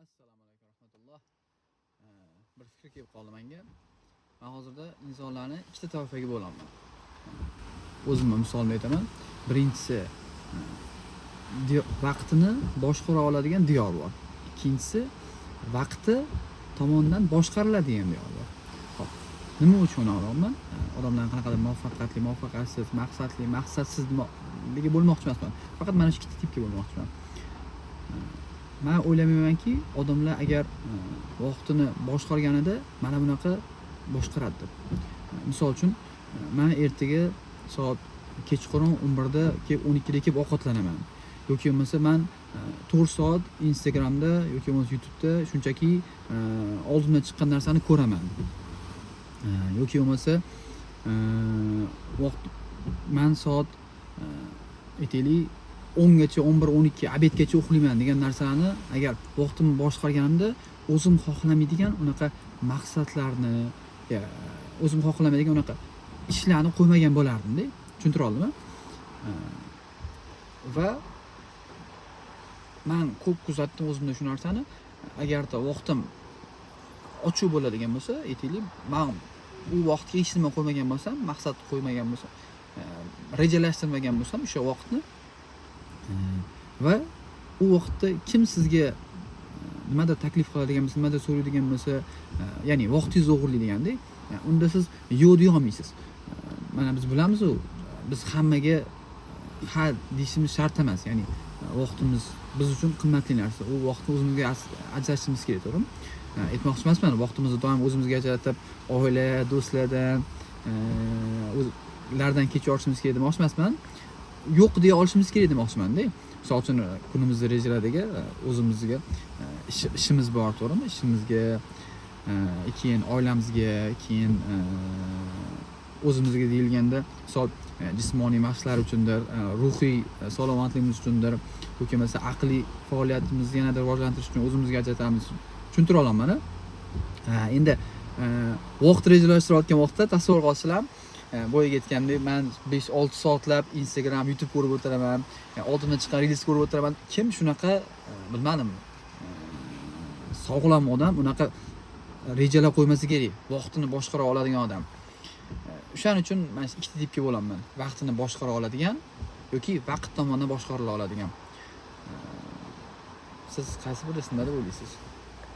Assalomu alaykum rahmatulloh. Bir fikr kelib qoldi menga. Men hozirda insonlarni ikkita toifaga bo'laman. O'zimni misolimda aytaman. Birinchisi vaqtini boshqara oladigan diyor bor. Ikkinchisi vaqti tomonidan boshqariladigan diyor bor. Xo'p, nima uchun olyapman? Odamlarni qanaqadir muvaffaqiyatli, muvaffaqiyatsiz, maqsadli, maqsadsiz nega bo'lmoqchi emasman. Faqat mana shu ikkita tipga bo'lmoqchiman. Man o'ylamaymanki, odamlar agar vaqtini boshqarganida mana bunaqa boshqaradi deb. Misol uchun, man ertaga soat kechqurun 11da kelib, 12da kelib ovqatlanaman. Yoki bo'lmasa man 4 soat Instagramda yoki bo'lmasa YouTube'da shunchaki oldimdan chiqqan narsani ko'raman. Yoki bo'lmasa vaqt man soat aytaylik 10 gacha, 11, 12 обед gacha uxlayman degan narsani agar vaqtimni boshqarganimda o'zim xohlamaydigan unaqa maqsadlarni, o'zim xohlamaydigan unaqa ishlarni qo'ymagan bo'lardimda. Tushuntira oldimmi? Va man ko'p kuzatdim o'zimda shu narsani. Agarda vaqtim ochiq bo'ladigan bo'lsa, aytaylik, man u vaqtga hech nima qo'ymagan bo'lsam, maqsad qo'ymagan bo'lsam, rejalashtirmagan bo'lsam o'sha vaqtni, va u vaqtda kim sizga nimadir taklif qiladigan bo'lsa, nimadir so'raydigan bo'lsa, ya'ni vaqtingizni o'g'irlaydiganda, unda siz yo'q deya olmaysiz. Mana biz bilamiz-u, biz hammaga ha deyishimiz shart emas. Ya'ni vaqtimiz biz uchun qimmatli narsa. U vaqtni o'zimizga ajratishimiz kerak, to'g'rimi? Aytmoqchi emasman, vaqtimizni doim o'zimizga ajratib, oila, do'stlardan, o'zlardan kechib olishimiz kerak demoqchi emasman. Yo'q deya olishimiz kerak demoqchimanda. Misol uchun, kunimizni rejalardagi o'zimizga ishimiz bor, to'g'rimi? Ishimizga, keyin oilamizga, keyin o'zimizga deyilganda, misol jismoniy mashqlar uchundir, ruhiy salomatligimiz uchundir, yoki bo'lmasa aqliy faoliyatimizni yanada rivojlantirish uchun o'zimizga ajratamiz. Tushuntira olaman, a? Endi vaqt rejalashtirayotgan vaqtda tasavvur qilsanglar, boyagi aytgandek, man 5-6 soatlab Instagram, YouTube ko'rib o'tiraman, oldimdan chiqqan reels ko'rib o'tiraman. Kim shunaqa, bilmadim, sog'lom odam unaqa rejalar qo'ymasa kerak, vaqtini boshqara oladigan odam. O'shaning uchun man ikkita tipga bo'laman: vaqtini boshqara oladigan yoki vaqt tomonidan boshqarila oladigan. Siz qaysi birisi, nima deb o'ylaysiz?